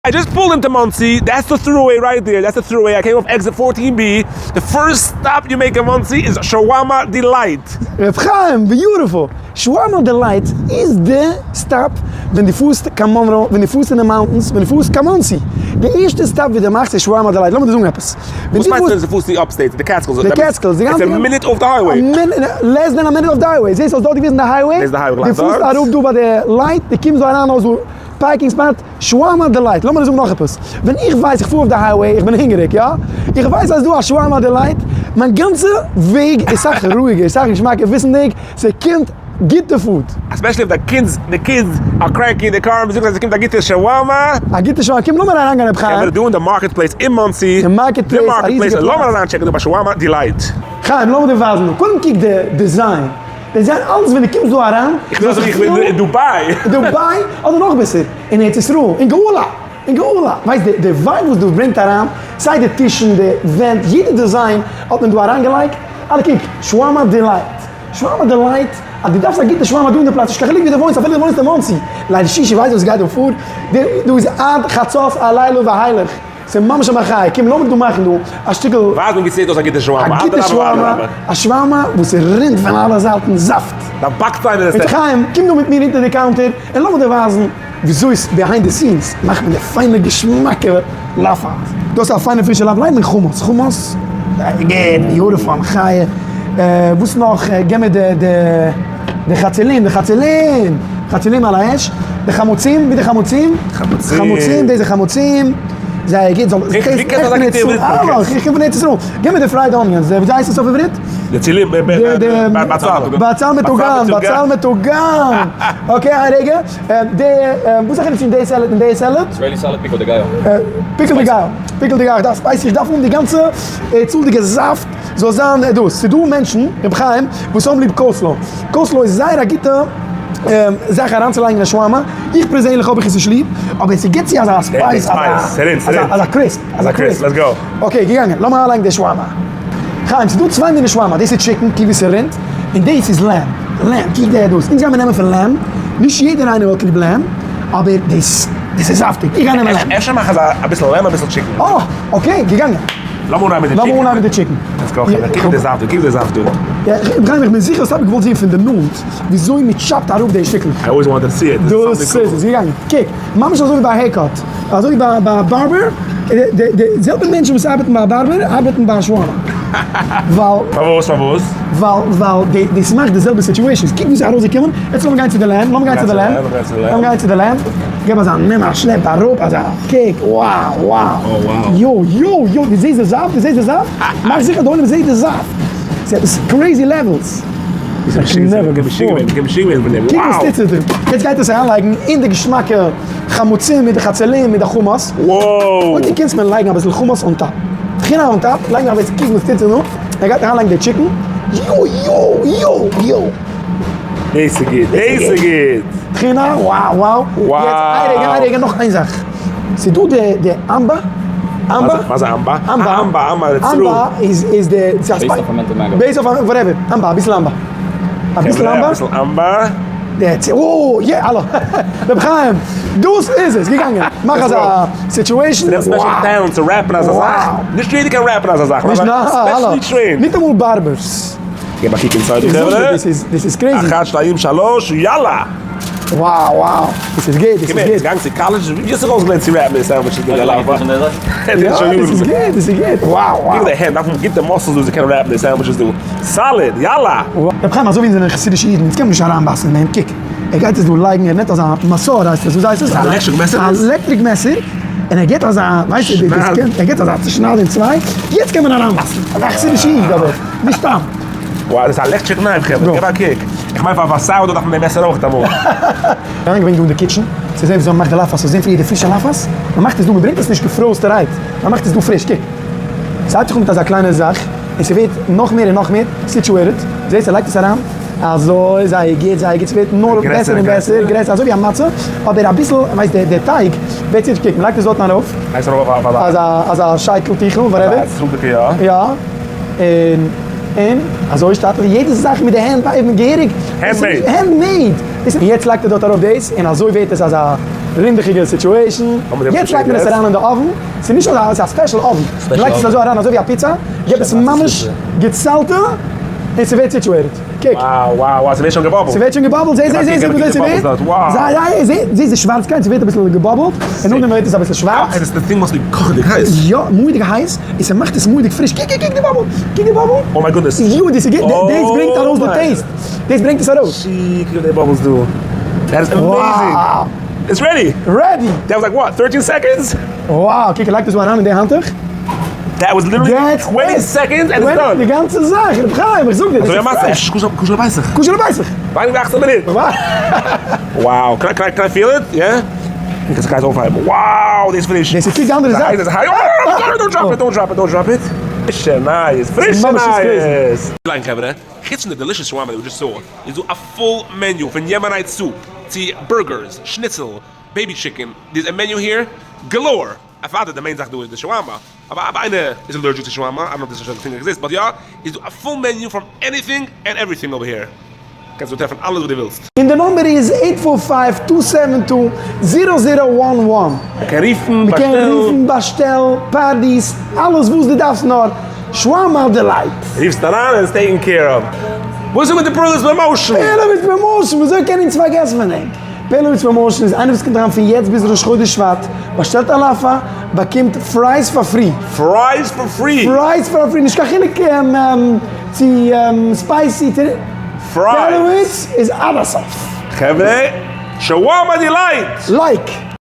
I just pulled into Monsey, that's the thruway right there, that's the thruway, I came off exit 14 B, the first stop you make in Monsey is Shawarma Delight. ר' חיים, beautiful! Shawarma Delight איז די stop ווען דו פארסט קיין מאנרא, ווען דו פארסט אין די mountains, ווען דו פארסט קיין מאנסי. די ערשטע stop ווי דו מאכסט איז Shawarma Delight. לאמיר דיר זאגן עפעס. ווען וואס דו מיינסטו פארסט. ווען דו פארסט די upstate, די Catskills? די Catskills, די It's גאנצע. a minute off the highway. א minute, less than a minute off the highway. זעסט אויס דארט געוועזן די highway? דאס איז די highway דו גלייך פארסט דארט. אראפ דא ביי די light, דו קומסט דא אריין אויס דא parking spot, Shawarma Delight. לאמיר דיר זאגן נאך עפעס. ווען איך ווייס איך פאר אויף די highway, איך בין הונגעריג, יא? איך ווייס אז ס'דא א Shawarma Delight, מיין גאנצע וועג איז סאך רואיגער, סאך געשמאקער, וויסנדיג ס'קומט גוטע food. Especially if די kids, די kids are cranky אין די קאר, מ'זאגט אז ס'קומט א גוטע shawarma. א גוטע shawarma, קום לאמיר אריינגיין רבי חיים. חברה דא אין די market place אין מאנסי, די market די place, א market place, ריזיגע לאמיר פלאץ. אריינטשעקן דא ביי Shawarma Delight. חיים לאמיר דיר ווייזן דא, קודם קוק די design, די design אלעס ווען דו קומסט דא אריין, איך וויל זאלסט איך זיך בין פילן אין דובאי. אין דובאי, אדער נאך בעסער, אין ארץ ישראל, אין גאולה, אין גאולה, ווייסט די די vibe וואס דאס ברענגט אריין, סיי די טישן, די ווענט, יעדע design האט מען דא אריינגעלייגט, אלע קוק, Shawarma Delight, Shawarma Delight, אז דו דארפסט א גוטע shawarma דא אין די פלאץ, נישט קיין חילוק ווי דו וואוינסט, אפילו דו וואוינסט אין מאנסי, ליל שישי ווייסט וואס גייט דא פאר, דא איז עד חצות הלילה והילך. ס'איז ממש א מחיה, קום לאמיר דא מאכן דא א שטיקל. ווייז מיר ווי ס'זעט אויס א גוטע שווארמא, א גוטע שווארמא, א שווארמא וואס רינט פון אלע זייטן זאפט. דיין באקט איינער עס. ר' חיים, קום דא מיט מיר אונטער די counter און לאמיר דיר ווייזן וויאזוי behind the scenes מאכט מען די פיינע געשמאקע לאפא. דאס איז א פיינע פרישע לאפא, לייג מיר חומוס, חומוס, גוט, beautiful, א מחיה, וואס נאך, געב מיר די די די חצילים, די חצילים, חצילים על האש, די חמוצים, ווי די חמוצים? חמוצים. חמוצים, דאס איז חמוצים, זייער גוט, זאל איך ווי קען אזא גוטע עברית פארקעסט? איך קום פון ארץ ישראל, גיב מיר די fried onions, ווי הייסט עס אויף עברית? די צילים, בצל. בצל מטוגן, בצל מטוגן. Okay, איין רגע, די, וואס איז א חילוק צווישן די salad און די salad? Israeli salad pico de gallo. Pico de gallo, pico de gallo, איך דארף spicy, איך דארף האבן די גאנצע צאלדיגע זאפט זאל זיין דאס. ס'איז דא מענטשן, רבי חיים, וואס האבן ליב coleslaw. Coleslaw איז זייער א גוטע זאך אריינצולייגן אין א שווארמא. איך פערזענליך האב איך עס נישט ליב, אבער ס'גיבט צו אזא spice, אזא crisp, אזא crisp. Let's go. Okay, געגאנגען. לאמיר אריינלייגן די שווארמא. חיים, ס'איז דא צוויי מיני שווארמא, דאס איז chicken, קוק ווי ס'רינט, און דאס איז lamb. Lamb, קוק דער דאס. אונז גיימיר נעמען פון lamb, נישט יעדער איינער האט ליב lamb, אבער דאס, דאס איז זאפטיג. איך גיי נעמען lamb. אפשר מאך אזא אביסל lamb אביסל chicken. אה, okay, געגאנגען. לאמיר אנהייבן מיט די chicken. לאמיר אנהייבן מיט די chicken. Let's go חברה, קוק די זאפט דא, קוק די זאפט דא. חיים, איך בין זיכער האסט אייביג געוואלט זען פון די נאנט וויאזוי מען chop ט אראפ די שטיקלעך. I always wanted to see it, דאס איז עס, געגאנגען. קוק, ממש אזוי ווי ביי א haircut, אזוי ווי ביי א barber, די זעלבע מענטשן וואס ארבעטן ביי א barber ארבעטן ביי א שווארמא. ווייל. פארוואס פארוואס? ווייל ווייל דאס מאכט די זעלבע situations. קוק ווי ס'איז ארויסגעקומען, יעצט לאמיר גיין צו די lamb, לאמיר גיין צו די lamb, לאמיר גיין צו די lamb, געב אזא נעם א שלעפ אראפ אזא קוק, wow wow, יו יו יו, דו זעסט די זאפט? דו זעסט די זאפט? מאך זיכער די עולם זעט די זאפט, ס'איז עפעס crazy levels. קוק וואס טוט זיך דא. יעצט גייט עס אריינלייגן אין די געשמאקע חמוצים מיט די חצילים מיט די חומוס. אויב דו קענסט מיר לייגן אביסל חומוס on top. טחינה on top, לייג מיר אביסל, קוק וואס טוט זיך דא. ער גייט אריינלייגן די chicken. יו יו יו יו. דאס איז גוט, דאס איז גוט. טחינה, wow wow. יעצט איין רגע, איין רגע, נאך איין זאך. ס'איז דא די די עמבא, עמבא? מה זה עמבא? עמבא, עמבא, עמבא, עמבא איז איז די, Based אויף fermented mango. Based אויף whatever, עמבא, אביסל עמבא. אביסל עמבא. אביסל עמבא. That's it, oh yeah, האלא. רבי חיים, דאס איז עס, געגאנגען. מאך אזא situation. ס'נעמט special talent צו wrap ן אזא זאך. נישט יעדער קען wrap ן אזא זאך. נישט נאר, האלא. ניטאמאל barbers. געב א קוק inside די חברה. דאס איז crazy. אחת שתיים שלוש, יאללה! Wow wow, דאס איז גוט, דאס איז גוט. געגאנגען צו college, ווי האסט זיך אויסגעלערנט צו wrap ן די sandwiches מיט די לאפע? יא, דאס איז גוט, דאס איז גוט, wow wow. קוק די הענט, דארף מען גוטע muscles דא צו קענען wrap ן די sandwiches דא. Solid, יאללה! רבי חיים, אזוי ווי אונז זענען חסידישע אידן, אונז קען מען נישט אריינבייסן אין דעם, קוק, ער גייט עס דא לייגן, ער נעמט אזא מסור הייסט עס, וואס הייסט עס? א עלעקטריק מעסער? א עלעקטריק מעסער, און ער גיבט אזא, ווייסט איר, ער גיבט אזא צושנייד אין צוויי, יעצט קען מען אריינבייסן, אזא חסידישע איד אבער, נישט סתם. וואו דאס איז א electric knife חברה, געב א קוק. איך מיין פאר פאר sourdough דארף מען די מעסער אויך אמאל. אריינגעברענגט דא אין די kitchen צו זען וויאזוי מ'מאכט די לאפאס, צו זען פריער די פרישע לאפאס, מ'מאכט עס דא, מ'ברענגט עס נישט געפראזטערהייט, מ'מאכט עס דא פריש, קוק, ס'הייבט זיך אן מיט אזא קליינע זאך, און ס'ווערט נאך מער און נאך מער situated, זעסט ער לייגט עס אריין, אזוי, זייער גוט, זייער גוט, ס'ווערט נאר בעסער און בעסער, גרעסער, אזוי ווי א מצה, אבער אביסל, ווייסט די טייג ווערט צו, קוק, מ'לייגט עס דארטן ארויף, אזא אזא שייטל טיכל, whatever, יא, און און אזוי שטייטליך, יעדע זאך מיט די הענט, געהעריג, Handmade. Handmade! און יעצט לייגט ער דארט ארויף דאס, און אזוי ווערט עס אזא. רינדעכיגע situation, יעצט לייגט מען עס אריין אין די oven, ס'איז נישט אזא, ס'איז א special oven, מ'לייגט עס אזוי אריין אזוי ווי א פיצא, געב עס ממש געציילטע און ס'ווערט situated, קוק. Wow wow wow ס'ווערט שוין גע bubble ט. ס'ווערט שוין גע bubble ט, זע זע זע זע וויאזוי ס'ווערט, זע זע זע די שווארצקייט, ס'ווערט אביסל גע bubble ט, און נאכדעם ווערט עס אביסל שווארץ. אה, די thing must be קאכעדיג הייס. יא, מורא'דיג הייס, און ס'מאכט עס מורא'דיג פריש, קוק קוק קוק די bubble, קוק די bubble. Oh my goodness. יו, דאס איז גוט, דאס ברענגט ארויס די taste. דאס ברענגט עס ארויס. קוק די bubbles דא. That is amazing! It's ready! Ready! That was like what? 13 seconds? Wow! קוק ער לייגט עס דא אריין אין די האנטוך. That was literally 20 seconds and it's done! די גאנצע זאך! רבי חיים איך זאג דיר! אזוי א מעשה! כשר לפסח! כשר לפסח! ווייניגער ווי אכצען מינוט! Wow! Can I feel it? Yeah? איך גיי עס אויפהייבן. Wow! דאס איז פריש! דאס איז קוק די אנדערע זייט! Don't drop it! Don't drop it! Don't drop it! פרישע נייעס! פרישע נייעס! ליין חברה, חוץ פון די delicious shawarma that we just saw, איז דא א full menu פון Yemenite soup, צו burgers, schnitzel, baby chicken, there's a menu here galore! אוודאי די main זאך דא איז די shawarma, אבער אויב איינער איז allergic צו shawarma, I don't know if this thing exist, but יא, איז דא א full menu from anything and everything over here, קענסט דא טרעפן אלעס וואס דו ווילסט. און די number איז eight four five two seven two zero zero one one. מ'קען רופן, מ'קען באשטעלן. רופן, באשטעל, parties, אלעס וואס דו דארפסט נאר, Shawarma Delight. רופסט אריין און עס taken care of. וואס איז מיט די פערלס promotion? פערלאוויץ promotion? וויאזוי קען אונז פארגעסן פון דעם? פערלאוויץ promotion איז איינער וואס קומט אריין פון יעצט ביז ראש חודש שבט, באשטעלט א לאפא, באקומט fries for free. Fries for free? Fries for free, נישט קיין חילוק צו spicy צו. Fries. פערלאוויץ איז עד הסוף. חברה, Shawarma Delight! Like!